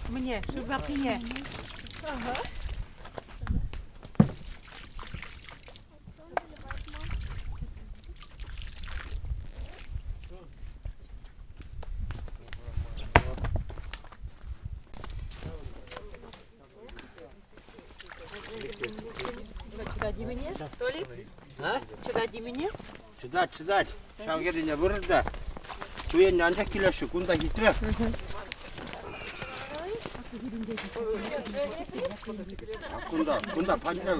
Мӗне, шыв саппине. Читать имени, Толик? А? Читать имени? Читать, читать. Ҫав хӗррине вырӑр та. Ку енне анчах килеҫҫӗ, кунта хитре. Кунта, кунта панча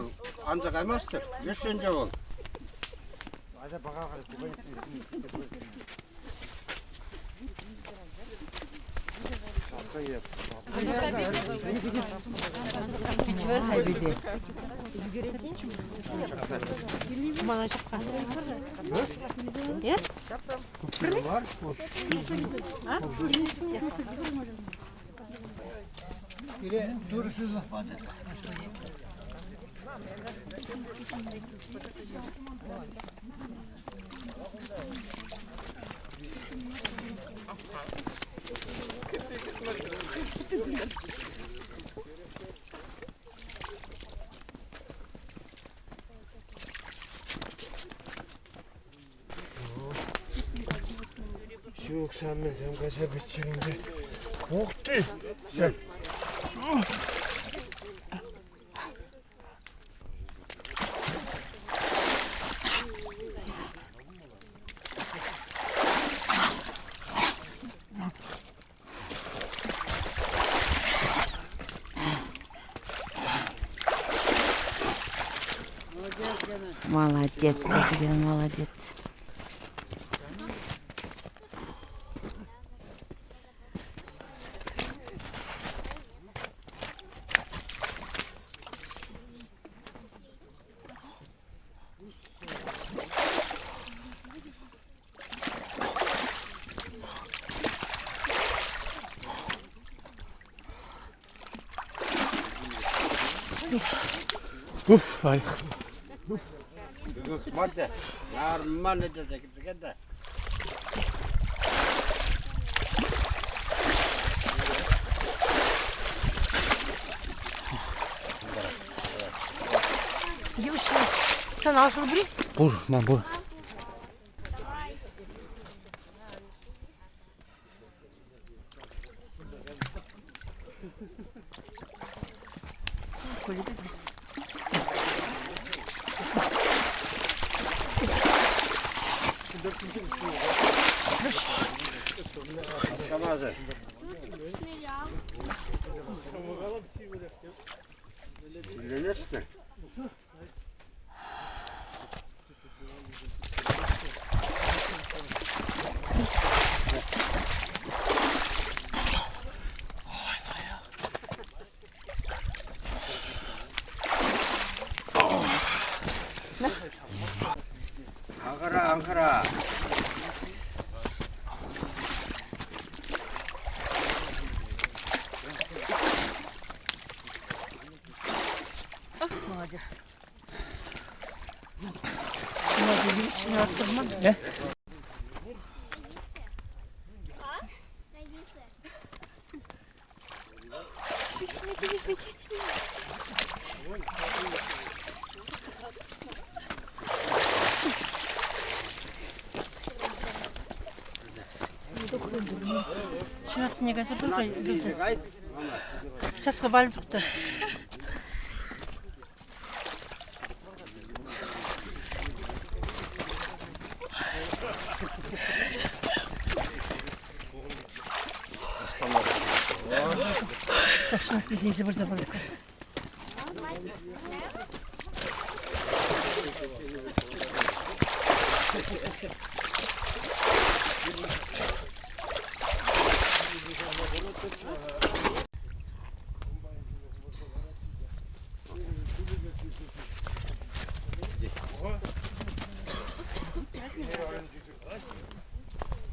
анса каймастӑр. Леш енче вӑл. Пире Турӑ сывлӑх патӑр. Ҫук, сан мӗнсем каҫа пӗтчӗр ӗнтӗ. Ух ты! Ҫак. Молодец, Татьяна, молодец. Уф, лайӑх. Мар та, нормально тесе кӗртекен та. Сан алшӑл пур-и? Пур, ман пур. Силленесшӗ. Анкара, Анкара. Молодец. Молодец. Ҫынахтине кайса пыр-ха. Сейчас хӑваль тухтӑр. Ҫынахтисене пырса пыр.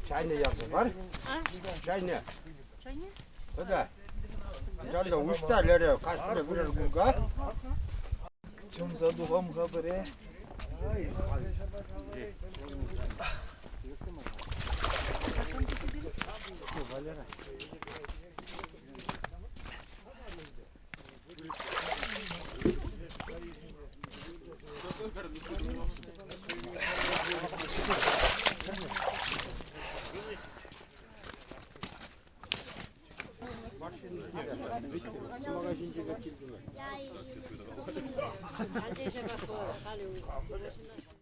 Чайне ярса пар. Чайне. Чайне? Да. Жанда уҫта лере кашни вырӑн кунка. Чӑмса тухам-ха пӗре. Кӑмака ҫинче килтӗмӗр.